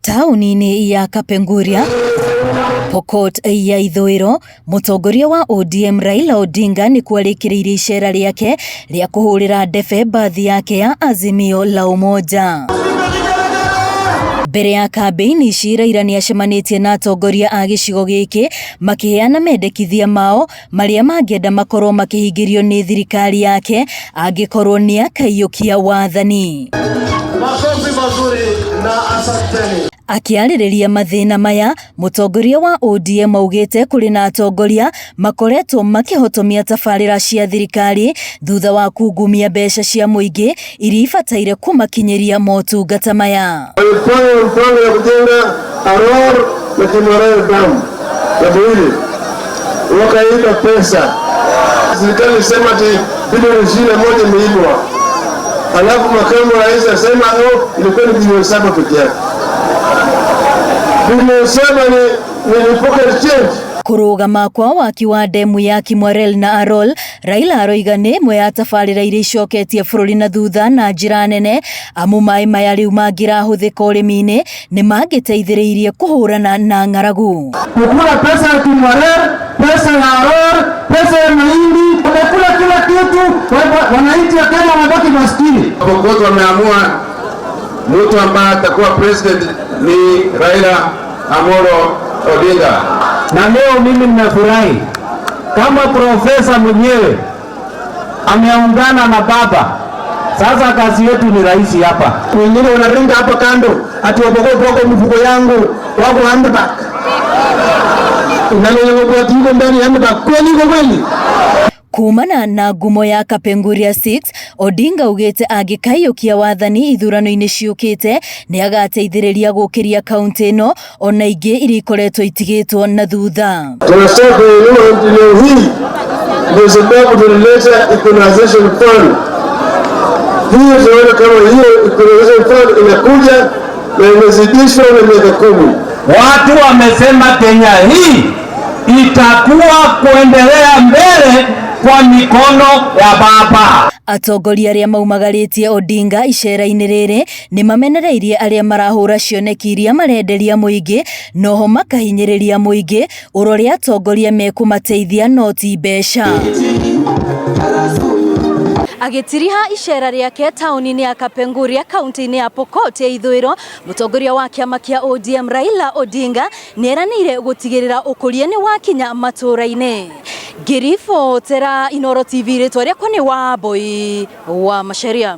Taũni-inĩ ya Kapenguria, Pokot ya ithũĩro, mũtongoria wa ODM Raila Odinga nĩ kwarĩkĩrĩirie icera rĩake rĩa kũhũrĩra ndebe mbathi yake ya Azimio la Umoja. Mbere ya kambĩini ici Raila nĩ acemanĩtie na atongoria a gĩcigo gĩkĩ makĩheana mendekithia mao marĩa mangĩenda makorwo makĩhingĩrio nĩ thirikari yake angĩkorwo nĩ akaiyũkia wathani. Makofi mazuri na asanteni. Akĩarĩrĩria mathĩna maya, mũtongoria wa ODM augĩte kũrĩ na atongoria makoretwo makĩhotomia tabarĩra cia thirikari thutha wa kungumia mbeca cia mũingĩ iria ibataire kũmakinyĩria motungata maya. Walipanga mpango ya kujenga Aror na Kimwarer Dam ya Buhili, wakaiba pesa. Serikali ilisema ati bilioni 21 imeibwa, alafu makamu wa rais asema oh, ilikuwa ni bilioni 7 peke yake. Bilioni 7 ni pocket change. Kũrũgama kwa waki wa ndemu ya Kimwarer na Arol, Raila aroiga nĩ ĩmwe ya tabarĩra iria icoketie bũrũri na thutha na njĩra nene, amu maĩ maya rĩu mangĩrahũthĩka ũrĩmi-inĩ nĩ mangĩteithĩrĩirie kũhũrana na ng'aragu. Kukula pesa ya Kimwarer, pesa ya Aror, pesa ya mahindi, wamekula kila kitu, wananchi wa Kenya wamebaki maskini. Pokot wameamua mtu ambaye atakuwa president ni Raila Amolo Odinga. Na leo mimi ninafurahi kama profesa mwenyewe ameungana na baba. Sasa kazi yetu ni rahisi hapa. Wengine wanaringa hapa kando ati Wapokot wako mfuko yangu wako handbag. Unalo ndani ya handbag kweli iko kweli? Kumana na ngumo ya Kapenguria 6, Odinga augĩte angĩkaiyũkia wathani ithurano-inĩ ciũkĩte nĩ agateithĩrĩria gũkĩria kaunti ĩno ona ingĩ iria ikoretwo itigĩtwo na thutha. Tunataka kuinua leo hii ndio sababu tulileta equalization fund. Hiyo tunaona kama hiyo equalization fund inakuja na imezidishwa na miaka 10. Watu wamesema Kenya hii itakuwa kuendelea mbele kwa mikono ya baba. Atongoria arĩa maumagarĩtie Odinga icera-inĩ rĩrĩ nĩ mamenereirie arĩa marahũra cioneki iria marenderia mũingĩ noho makahinyĩrĩria mũingĩ ũrore atongoria mekũmateithia no ti mbeca. Agĩtiriha icera rĩake taũni-inĩ ya Kapenguria kaunti-inĩ ya Pokot ya ithũĩro, mũtongoria wa kĩama kĩa ODM Raila Odinga nĩeranĩire gũtigĩrĩra ũkũria nĩ wakinya matũũra-inĩ. Ngĩribotera Inooro TV, rĩtwa rĩakwa nĩ Wambui wa Macharia.